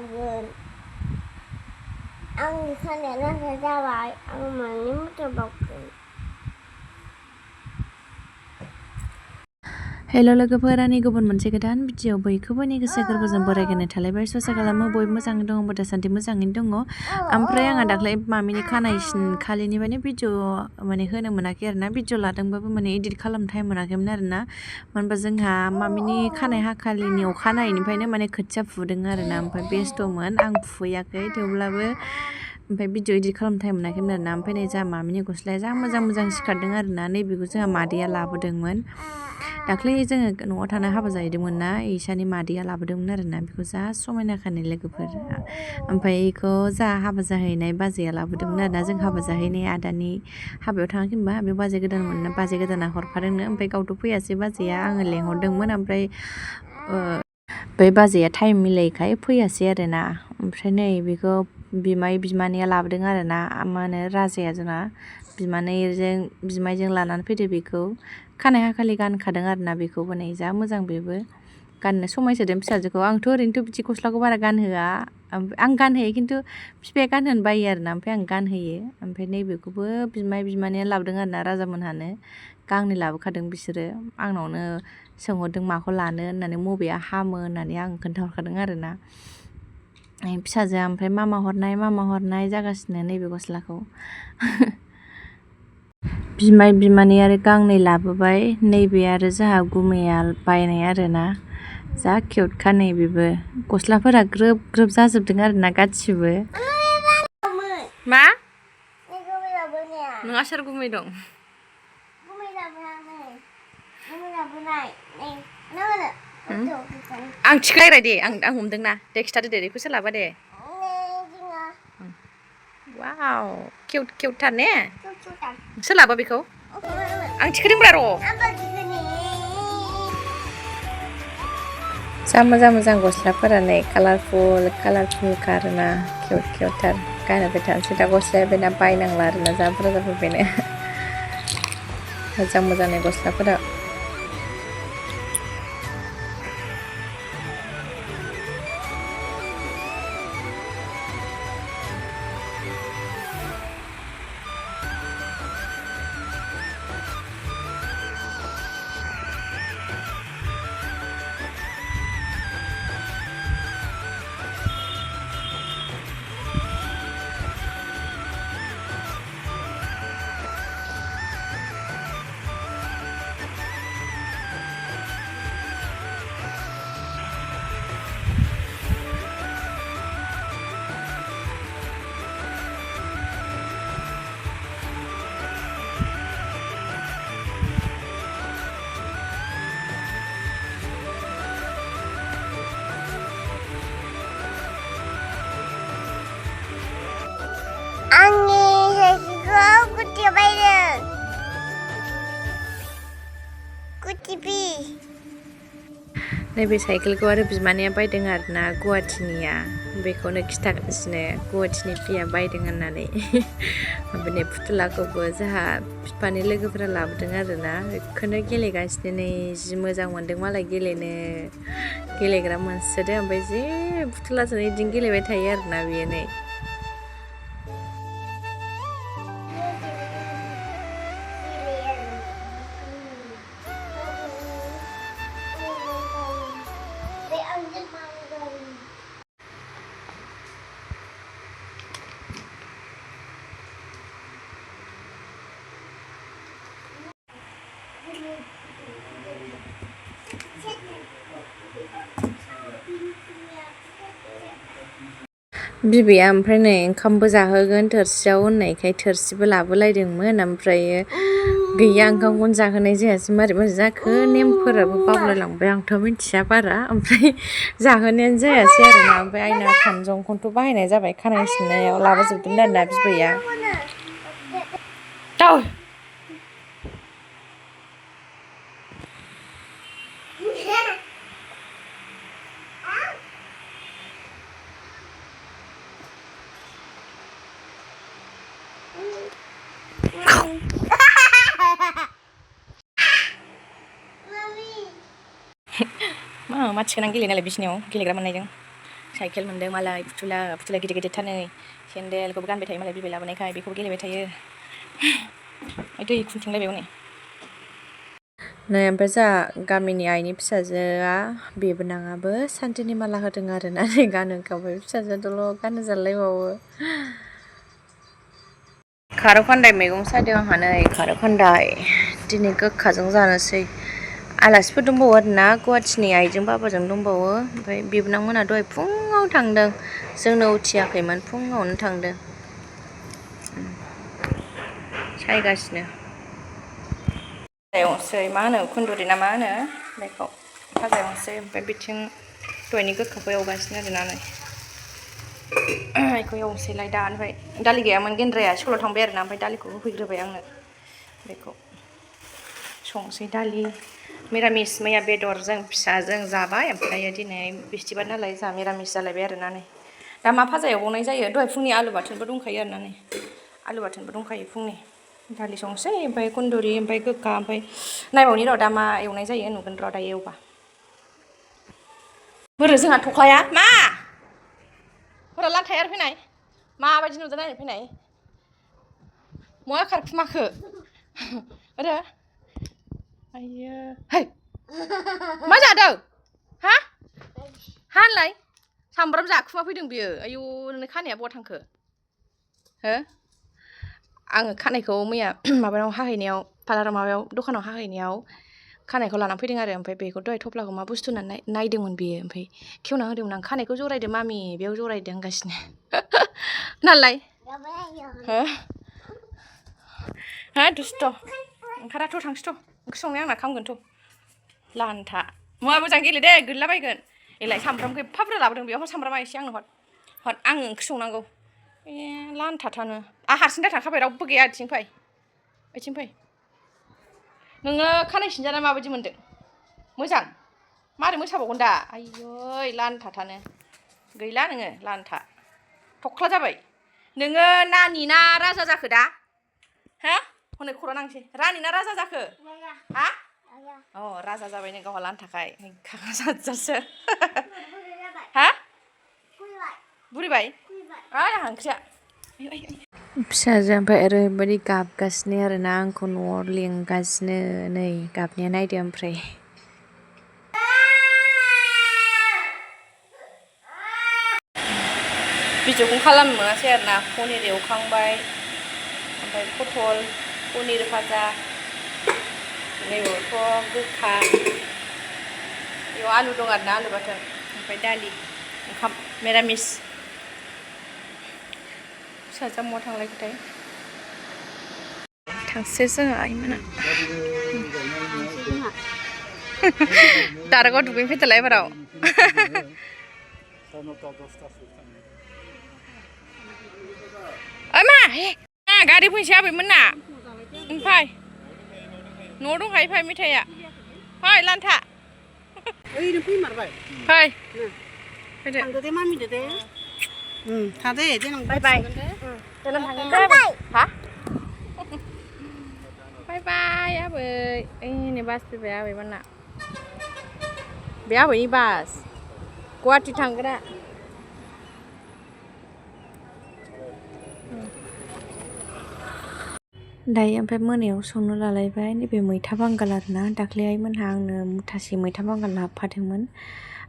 बावगोन आंनि खानाया नाथाय जाबाय आं मानि मटर बावगोन हेल' लोगोफोर आंनि गुबुन मोनसे गोदान भिडिअ बयखौबो आंनि गोसो गोरबोजों बरायग्रोनाय थालायबाय ससे खालामो बयबो मोजाङै दङ दासान्दि मोजाङैनो दङ ओमफ्राय आंहा दाख्लै मामिनि खानाय सिनखालिनि माने भिडिअ माने होनो मोनाखै आरोना भिडिअ लादोंबाबो माने एडिट खालामनो टाइम मोनाखैमोन आरोना मानो होनबा जोंहा मामिनि खानाय हाखालिनि अखानायैनिफ्रायनो माने खोथिया फुदों आरोना ओमफ्राय बेस्थ'मोन आं फुहैयाखै थेवब्लाबो ओमफ्राय भिडिअ एडिट खालामनो टाइम मोनाखैमोन आरोना ओमफ्राय नै जोंहा मामिनि गस्लाया जा मोजां मोजां सिखारदों आरोना नैबेखौ जोंहा मादैया लाबोदोंमोन दाख्लै जोङो न'आव थाना हाबा जाहैदोंमोन ना इसानि मादैया लाबोदोंमोन आरोना बेखौ जा समायना खानाय लोगोफोर ओमफ्राय बेखौ जा हाबा जाहैनाय बाजैया लाबोदोंमोन आरोना जों हाबा जाहैनाय आदानि हाबायाव थाङाखै होनबा बे बाजै गोदानमोन ना बाजै गोदाना हरफादोंनो ओमफ्राय गावथ' फैयासै बाजैया आङो लेंहरदोंमोन ओमफ्राय बै बाजैया टाइम मिलायैखाय फैयासै आरोना ओमफ्राय नै बेखौ बिमाय बिमानैया लाबोदों आरोना मा होनो राजाया जोंना बिमायजों लानानै फैदो बेखौ खानाय हाखालि गानखादों आरोना बेखौबो नै जा मोजां बेबो गाननो समायसोदों फिसाजोखौ आंथ' ओरैनोथ' बिदि गस्लाखौ बारा गानहोआ आं गानहोयो खिन्थु बिफाया गानहोनो बायो आरोना ओमफ्राय आं गानहोयो ओमफ्राय नैबेखौबो बिमाय बिमानैया लाबोदों आरोना राजामोनहानो गांनै लाबोखादों बिसोरो आंनावनो सोंहरदों माखौ लानो होननानै बबेया हामो होननानै आं खोन्थाहरखादों आरोना फिसाजोआ ओमफ्राय मामा हरनाय जागासिनो नैबे गस्लाखौ बिमाय बिमानै आरो गांनै लाबोबाय नैबे आरो जोंहा गुमैया बायनाय आरोना जा किउटखा नै बेबो गस्लाफोरा ग्रोब ग्रोब जाजोबदों आरोना गासिबो मा नोंहा सोर गुमै दं आं थिखायराय दे आं हमदोंना दे खिथादो दे बेखौ सोलाबा दे वाव किउटथार ने सोलाबा बेखौ आं थिखोदोंब्रा र' जा मोजां गस्लाफोरा नै कालारफुलखा आरोना किउटथार गानहोबाय थानोसै दा गस्लाया बेना बायनांला आरोना जा बुरजा जाबाय बेनो मोजां गस्लाफोरा आंनि साइकेलखौ गुटिया बायदों गुटिपि नैबे साइकेलखौ आरो बिमानैया बायदों आरोना गुवाहाटिनिया बेखौनो खिथागासिनो गुवाहाटिनि पिया बायदों होननानै ओमफ्राय फुथुलाखौबो जोंहा बिफानि लोगोफोरा लाबोदों आरोना बेखौनो गेलेगासिनो नै जि मोजां मोनदों मालाय गेलेग्रा मोनसोदो ओमफ्राय जे फुथुलाजों बिदिनो गेलेबाय थायो आरोना बेयो नै बिबैया ओमफ्राय नै ओंखामबो जाहोगोन थोरसियाव होननायखाय थोरसिबो लाबोलायदोंमोन ओमफ्राय गैया ओंखामखौनो जाहोनाय जायासै मारै जाखो नेमफोराबो बावलायलांबाय आंथ' मिथिया बारा ओमफ्राय जाहोनायानो जायासै आरोना ओमफ्राय आइना खानजंखौथ' बाहायनाय जाबाय खानाय सिननायाव लाबोजोबदोंमोन आरोना बिबैया मा थिखोनानै गेलेयो नालाय बिसिनियाव गेलेग्रा मोननायजों साइकेल मोनदों मालाय फुथुला गिदिर गिदिरथार नै सेन्देलखौबो गानबाय थायो मालाय बिबै लाबोनायखाय बेखौबो गेलेबाय थायो दै खुंथिंलायबाय हनै नै ओमफ्राय जोंहा गामिनि आइनि फिसाजोआ बेबो नाङाबो सान्थिनि माला होदों आरोना नै गानहोखाबाय फिसाजोआल' गानहो जालायबावो खारौ खान्दाय मैगं सायदों आंहा नै खारौ खान्दाय दिनै गोखाजों जानोसै आलासिफोर दंबावो आरोना गुवाहाटिनि आइजों बाबाजों दंबावो ओमफ्राय बिबोनांमोना दहाय फुङाव थांदों जोंनो उथियाखैमोन फुङावनो थांदों सायगासिनो एवनोसै मा होनो खुन्दुरि ना मा होनो बेखौ भाजा एवनोसै ओमफ्राय बिथिं दहायनि गोखाखौ एवगासिनो आरोना नै बेखौ एवनोसैलाय दा ओमफ्राय दालि गैयामोन गेन्द्राया स्कुलाव थांबाय आरोना ओमफ्राय दालिखौ होफैग्रोबाय आंनो बेखौ संसै दालि मिरामिस मैया बेदरजों फिसाजों जाबाय ओमफ्राय दिनै बिस्थिबार नालाय जोंहा मिरामिस जालायबाय आरोना नै दा मा भाजा एवबावनाय जायो दहाय फुंनि आलु बाथोनबो दंखायो आरोना नै आलु बाथोनबो दंखायो फुंनि दालि संसै ओमफ्राय कुन्दुरि ओमफ्राय गोखा ओमफ्राय नायबावनि र' दा मा एवनाय जायो नुगोन र' दायो एवबा बोरो जोंहा थख्लाया मा बोरो लान्थाया आरो फैनाय माबायदि नुदों नायनो फैनाय मा खारखुमाखो ओरो आयो है मा जादों हा हालाय सामब्राम जाखुमा फैदों बियो आयु नोंनि खानाया बहा थांखो हो आङो खानायखौ मैया माबायाव हाहैनायाव पार्लाराव माबायाव दखानाव हाहैनायाव खानायखौ लाना फैदों आरो ओमफ्राय बेखौ दहाय थफ्लाखौ मा बुस्थु होननानै नायदोंमोन बियो ओमफ्राय खेवना होदोंमोन आं खानायखौ जरायदो मामि बेयाव जरायदो होनगासिनो नालाय हो हा दुस्थ' ओंखाराथ' थांसैथ' ओंख्रि संनाया आंना खामगोनथ' लान्था मुवा मोजां गेले दे गोलैलाबायगोन एलाय सामब्रामखौ एफा बुरजा लाबोदों बेयाव सामब्रामा एसे आंनो हर आं ओंख्रि संनांगौ ए लान्थाथानो आं हारसिं दा थांखाबाय रावबो गैया ओइथिं फै नोङो खानाय सिनजाना माबायदि मोनदों मोजां मारै मोसाबावगोन दा आयै लान्थाथानो गैला नोङो लान्था थख्ला जाबाय नोङो नानि ना राजा जाखो दा हा हनै खर' नांसै रानि ना राजा जाखो हा अ राजा जाबाय नों गावहा लान्थाखाय खाखा जाजारसो हा बुरिबाय ओइ आंहा ओंख्रिया फिसाजो ओमफ्राय ओरैबायदि गाबगासिनो आरोना आंखौ न'आव लिंगासिनो नै गाबनाया नायदो ओमफ्राय भिडिअखौ खालामनो मोनासै आरोना पनिर एवखांबाय ओमफ्राय पटल पनिर भाजा नैबेयावथ' गोखा बेयाव आलु दं आरोना आलु बाथोन ओमफ्राय दालि ओंखाम मिरामिस फिसाजोआ बहा थांलायखोथाय थांसै जोङो आइमोना दारागाव दुगैनो फैदोलाय एबाराव मा गारि फैसै आबैमोनना फै न'आव दंखायो फै मेथाइया फै लान्था ओइनो फैमारबाय फै फैदो थांदो दे मामिदो दे थादे देनां बाय बाय देनां थांगोन दे हा बाय बाय आबै ओइनै बास फैबाय आबैमोनना बे आबैनि बास गुवाहाटि थांग्रा दायो ओमफ्राय मोनायाव संनो लालायबाय नैबे मैथा बांगाल आरोना दाख्लै आइमोनहा आंनो मुथासे मैथा बांगाल लाबोफादोंमोन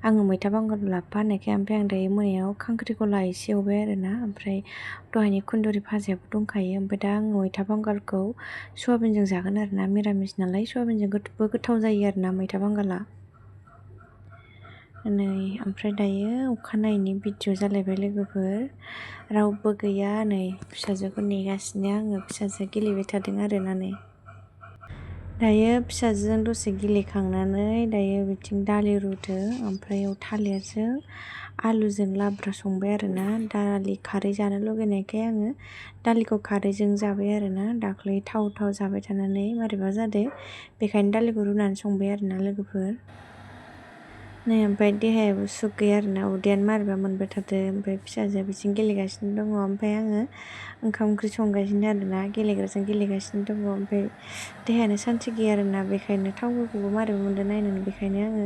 आङो मैथा बांगाल लाबोफानायखाय ओमफ्राय आं दायो मोनायाव खांख्रिखला एसे एवबाय आरोना ओमफ्राय दहायनि खुन्दुरि भाजायाबो दंखायो ओमफ्राय दा आङो मैथा बांगालखौ सयाबिनजों जागोन आरोना मिरामिस नालाय सयाबिनजों गोथाव जायो आरोना मैथा बांगाला नै ओमफ्राय दायो अखानायैनि भिडिअ जालायबाय लोगोफोर रावबो गैया नै फिसाजोखौ नेगासिनो आङो फिसाजोआ गेलेबाय थादों आरोना नै दायो फिसाजोजों दसे गेलेखांनानै दायो बिथिं दालि रुदो ओमफ्राय थालिरजों आलुजों लाब्रा संबाय आरोना दालि खारै जानो लुगैनायखाय आङो दालिखौ खारैजों जाबाय आरोना दाख्लै थाव जाबाय थानानै मारैबा जादों बेखायनो दालिखौ रुनानै संबाय आरोना लोगोफोर नै ओमफ्राय देहायाबो सुख गैया आरोना उदैयानो मारैबा मोनबाय थादों ओमफ्राय फिसाजोआ बिथिं गेलेगासिनो दङ ओमफ्राय आङो ओंखाम ओंख्रि संगासिनो आरोना गेलेग्राजों गेलेगासिनो दङ ओमफ्राय देहायानो सान्थि गैया आरोना बेखायनो थावफोरखौबो मारैबा मोनदों नायनानै बेखायनो आङो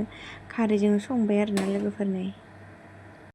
खारैजों संबाय आरोना लोगोफोरनि